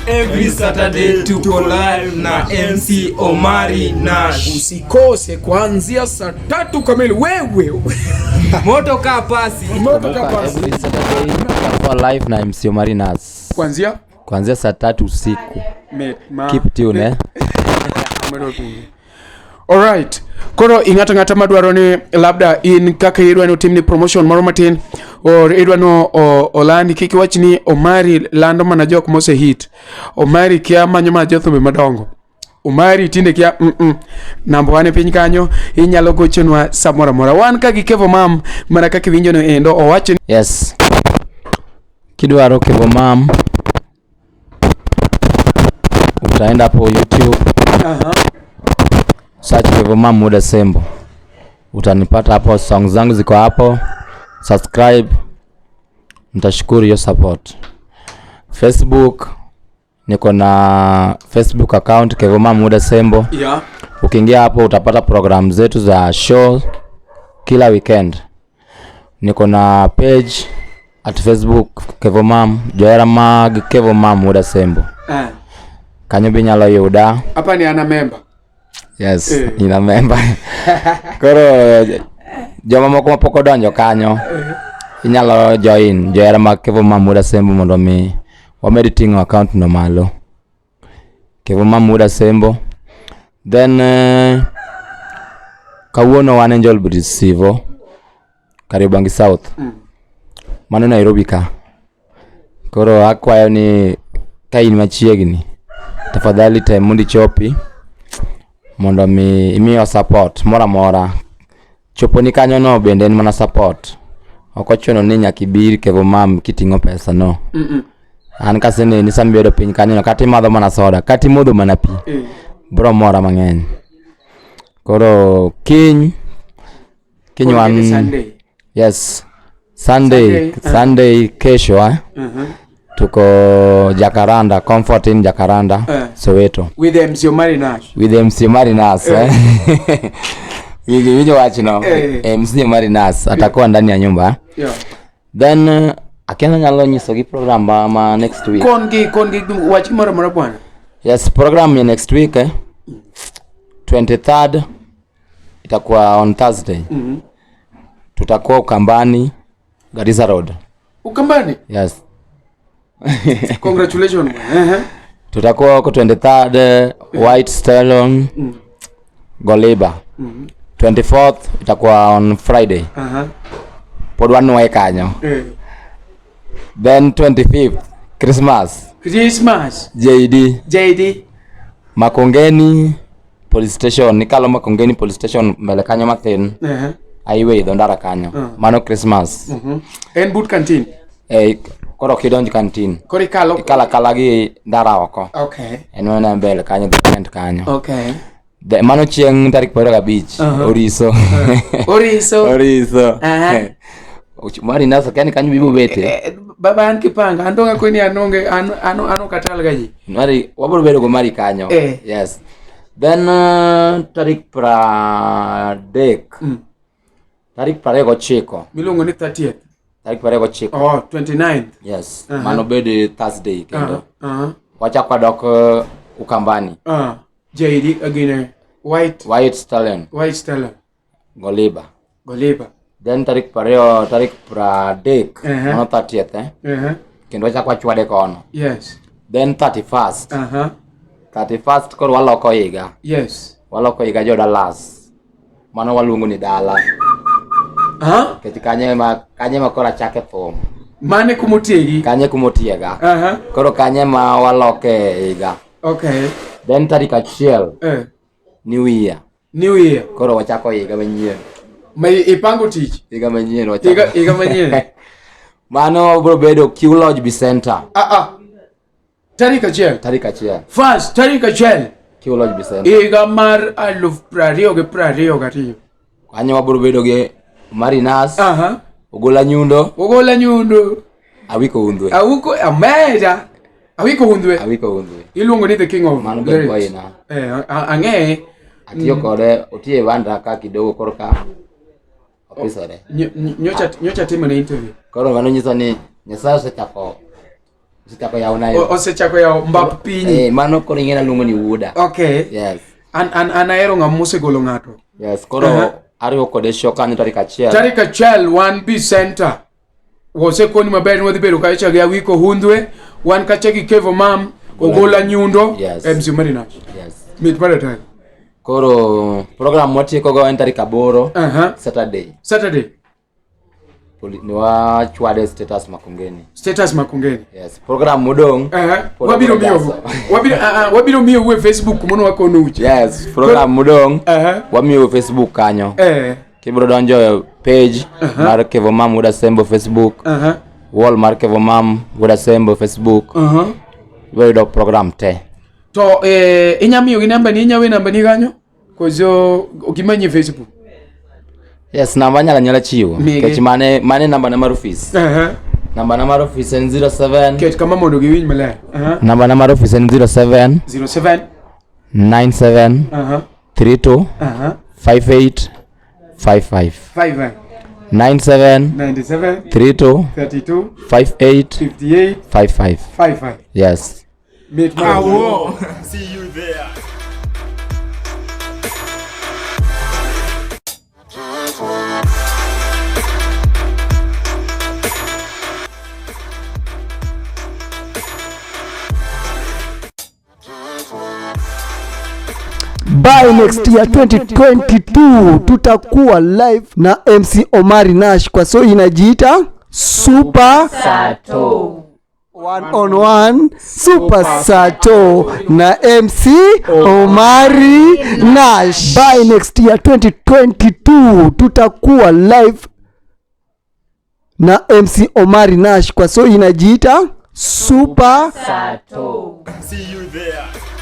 Every Saturday tuko live na MC Omari Nash. Usikose kuanzia saa 3 kamili wewe. Moto kaa pasi. Moto kapasi. Every Saturday tutakuwa live na MC Omari Nas Kuanzia kuanzia saa 3 usiku. Keep tune, eh. Alright. Koro ing'ato ng'ata madwaro ni labda in kaka idwa ni otimni promotion moro matin or idwa ni olandi, kik iwach ni Omari lando mana jok mose hit. Omari kia manyo mana jothumbe madongo. Omari tinde kia Namba wan e piny kanyo inyalo gochonwa samoro amora. Wan ka gi Kevo Mam mana kaka iwinjo no endo owacho ni Yes. Kidwaro Kevo Mam utaenda hapo YouTube. Search Kevo Mam Muda Sembo. Utanipata hapo, songs zangu ziko hapo. Subscribe. Nitashukuru hiyo support. Facebook niko na Facebook account Kevo Mam Muda Sembo. Ukiingia hapo utapata program zetu za show kila weekend. Niko na page at Facebook Kevo Mam, Johera mag Kevo Mam Muda Sembo. Kanyo be inyalo yuda. Hapa ni ana member. Yes, ina member. Koro joma moko mapok odonjo kanyo inyalo join Johera mag Kevo Mam Muda Sembo mondo mi wamed ting'o account no malo. Kevo Mam Muda Sembo. Then kawuono wan Angel Bridge Sivo, Kariobangi South. Mano Nairobi ka. Koro akwayo ni ka in machiegni, tafadhali tem mondo ichopi mondo mi imiwa support moro amora. Choponi kanyo no bende en mana support. Ok ochuno ni nyaka ibi Kevo Mam kiting'o pesa no. An kaseneni sama ibedo piny kanyo no kata imadho mana soda, kata imodho mana pi, bro mora mang'eny. Koro kiny kiny Koro wan kiny Sunday. Yes. Sunday, Sunday, Sunday kesho eh? Tuko Jacaranda, Comfort Inn Jacaranda, Soweto. With MC Omari Nash. With MC Omari Nas, eh? Winjo winjo wachno. MC Omari Nas atakuwa ndani ya nyumba. Then Akena nyalo nyisogi program ma next week. Kon gi kon gi wach moro amora bwana. Yes, program ya next week, eh? 23rd itakuwa on Thursday. Tutakuwa Ukambani, Garissa Road. Ukambani? Yes. Congratulations bwana. Tutakuwa huko 23rd White Stallion Goliba. 24th itakuwa on Friday. Pod wanwaye kanyo. Then 25th Christmas. Christmas. JD. JD. Makongeni Police Station, nikalo Makongeni Police Station mbele kanyo mathin. Highway dho ndara kanyo. Mano Christmas. En but canteen. Eh, koro ok idonj canteen. Koro ikalo. Ikalo akala gi ndara oko. En mana mbele kanyo dhi tent kanyo. Mano chieng' tarik 25. Oriso. Oriso. Oriso. Mari nasa kani kanyo bibo bete. Baba an kipanga, an donga kweni an onge an an an ok atal ga ji. Mari wabro bedo go mari kanyo. Yes. Then tarik 30. Tarik 29. Miluongo ni 30th. Tarik 29. Oh, 29th. Yes. Mano bed Thursday kendo. Wachako wadok Ukambani. JD again White. White Stallion. White Stallion. Goliba. Goliba. Then tarik 20 tarik 30. Mano 30th, eh? Kendo wachako wachwade kono. Then 31st. 31st koro waloko higa. Waloko higa jo Dallas. Mano waluongo ni dala. Nikech kanye ma koro achake thum. Mane kumotiegi? Kanye kumotiega. Koro kanye ma waloke higa. Then tarik 1. New Year. New Year. Koro wachako higa manyien. Ma ipango tich? Higa manyien wachako. Higa manyien. Mano bro bedo Q Lodge B Center. Tarik 1. Tarik 1. First, tarik 1. Q Lodge B Center. Higa mar aluf prariyo gi prariyo gariyo. Kanyo wabro bedo gi Marinas. Ogola Nyundo. Ogola Nyundo. Awiko Undwe. Awiko Ameda. Awiko Undwe. Awiko Undwe. Iluongo ni the king of Mano bed lyrics. boyna. Ang'eye. Atiyo kode, otiye banda ka kidogo koro ka opisore. Nyocha timone interview. Koro mano nyiso ni Nyasaye osechako Osechako yawo na yo. Osechako yawo mbap piny. Eh, mano koro ing'e naluongo ni wuoda. Okay. Yes. An an an ahero ng'ama mosegolo ng'ato. Yes, koro Aha. ariwo kode show kanyo tarik achiel. Tarik achiel wan B Center. Wasekoni maber ni wadhi bedo kacha gi Awiko Hundhwe, wan kacha gi Kevo Mam, Ogola Nyundo, Yes. MC Marinash. Yes. Mit mar atari. Koro program mwatieko go en tarik aboro Aha. Saturday. Saturday. Ni wachwade status Makongeni. Status Makongeni. Yes, program modong'. Aha. Pod Wabiro wabiro miyo. jaso. Wabiro ah, ah, wabiro miyo e Facebook mondo wakono uche. Yes, program modong' Aha. wamiyo Facebook kanyo. Eh. Kibiro donjo e page mar Kevo Mam Wuod Asembo Facebook, Aha. wall mar Kevo Mam Wuod Asembo Facebook, Aha. ibiro yudo program te. To eh, inya miyo gi namba ni inya we namba ni kanyo? Koso okimanyi e Facebook. Yes, namba anyalo anyala chiwo. Migi. Nikech mane mane namba na mar ofis. Aha. Namba na mar ofis en 07 Ket kama mondo giwinj maler. Aha. Namba na mar ofis en 07 07 97 Aha. 32 Aha. 58 55 5 97 97 32 32 58 58 55. 55. Yes. Mit mar Awo. See you there. By next year 2022 tutakuwa live na MC Omari Nash kwa so inajiita Super Sato. One on One Super Sato na MC Omari Nash. By next year 2022 tutakuwa live na MC Omari Nash kwa so inajiita Super Sato. See you there.